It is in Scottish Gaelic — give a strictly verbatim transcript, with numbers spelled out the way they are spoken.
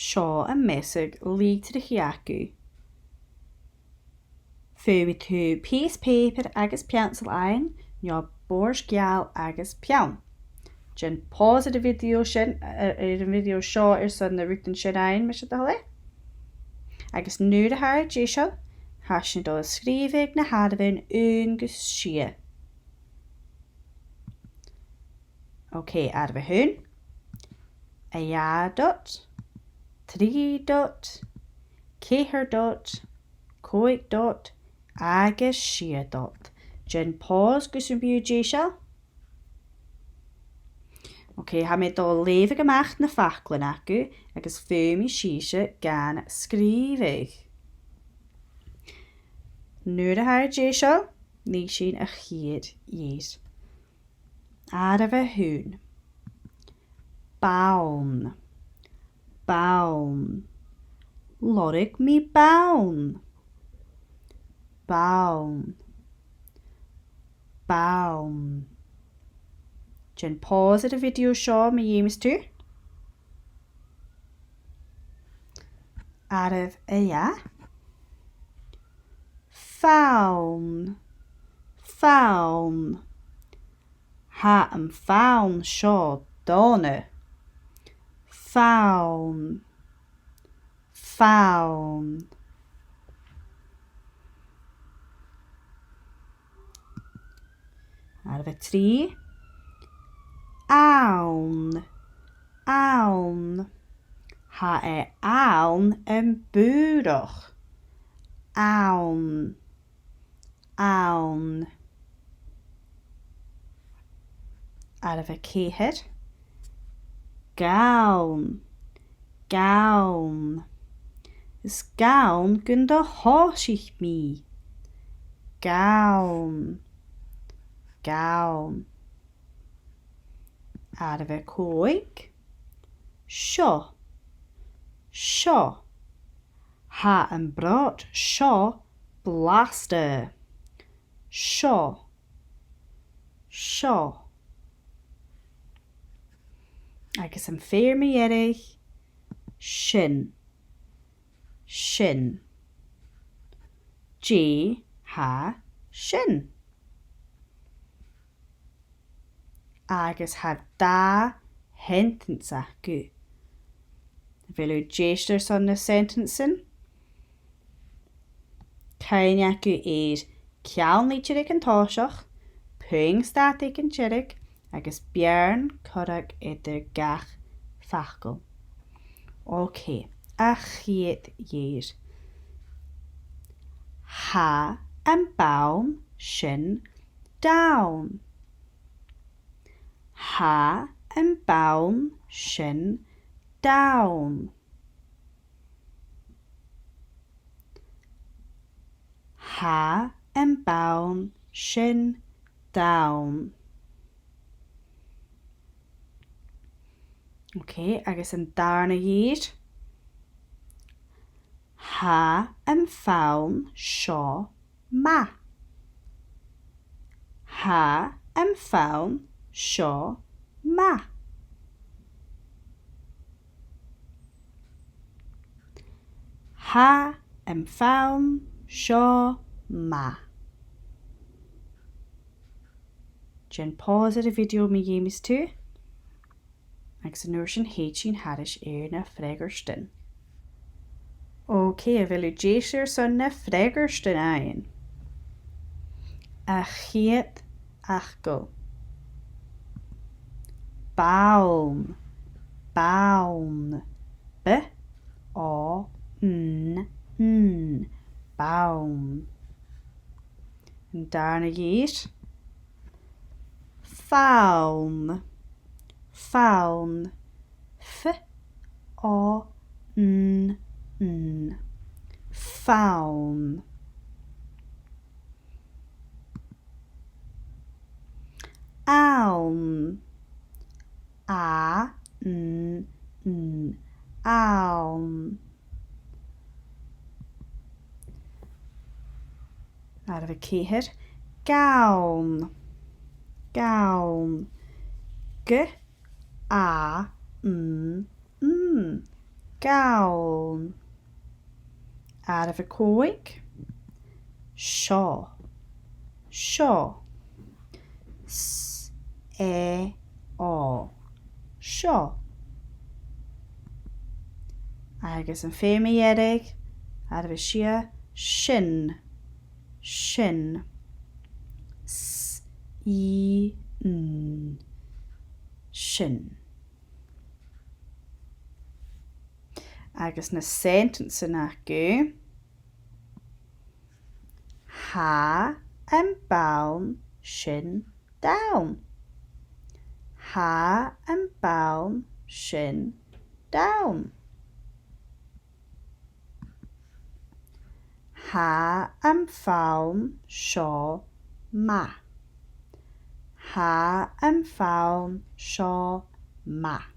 Seo am measadh litreachaidh agaibh. Feumaidh tu pìos pàipear agus peansail fhaighinn, no bòrd geal agus peann. Dèan pause air a' video sin, air, air a' video seo airson na rudan sin fhaighinn, mas e do thoil e. Agus nuair a tha thu deiseil, tha sinn a' dol a sgrìobhadh na h-àireamhan aon gu sia. Ok, àireamh a h-aon. A dhà dot, trì dot, ceithir dot, còig dot agus sia dot. Dèan pause gus am bi thu deiseil. Ok, tha mi a' dol a leughadh a-mach na faclan agaibh agus feumaidh sibhse gan sgrìobhadh. Nuair a tha thu deiseil, nì sinn a' chiad fhear. Àireamh a h-aon. Bonn. Bonn. Lorg mi bonn. Bonn. Bonn. Dèan pause air a' video seo ma dh'fheumas tu. Àireamh a dhà. Fonn. Fonn. Tha am fonn seo dona. Fonn. Fonn. Àireamh a trì. Ann. Ann. Tha e ann am bùrach. Ann. Ann. Àireamh a ceithir. Gann. Gann. Is gann gun do thòisich mi. Gann. Gann. Àireamh a còig. Seo. Seo. Tha am brot seo blasta. Seo. Seo. Agus am fear mu dheireadh, sin. Sin. Dè tha sin? Agus tha dà sheantans agaibh. A bheil thu deiseil airson na sentences? Cuimhnich agaibh air ceann-litreachadh an toiseach, puing-stad aig an deireadh, agus beàrn corrag eadar gach facal. Ok, a' chiad fhear. Tha am bonn sin donn. Tha am bonn sin donn. Tha am bonn sin donn. Ok, agus an dàrna fhear. Tha am fonn seo math. Tha am fonn seo math. Tha am fonn seo math. Dèan pause air a' video ma dh'fheumas tu. Agus an uair sin thèid sinn thairis air na freagairtean. Ok, a bheil thu deiseil airson na freagairtean fhaighinn? A' chiad fhacal. Bonn. Bonn. B, O, N, N. Bonn. An dàrna fhear. Fonn. Fonn. F, O, N, N. Fonn. Ann. A, N, N. Ann. Àireamh a ceithir. Gann. Gann. G, A, N, N. gann. Àireamh a còig. Seo. Seo. S, e, o. Seo. Agus am fear mu dheireadh, àireamh a sia, sin. Sin. S, i, n. Sin. Agus na seantansan agaibh. Tha am bonn sin donn. Tha am bonn sin donn. Tha am fonn seo math. Tha am fonn seo math.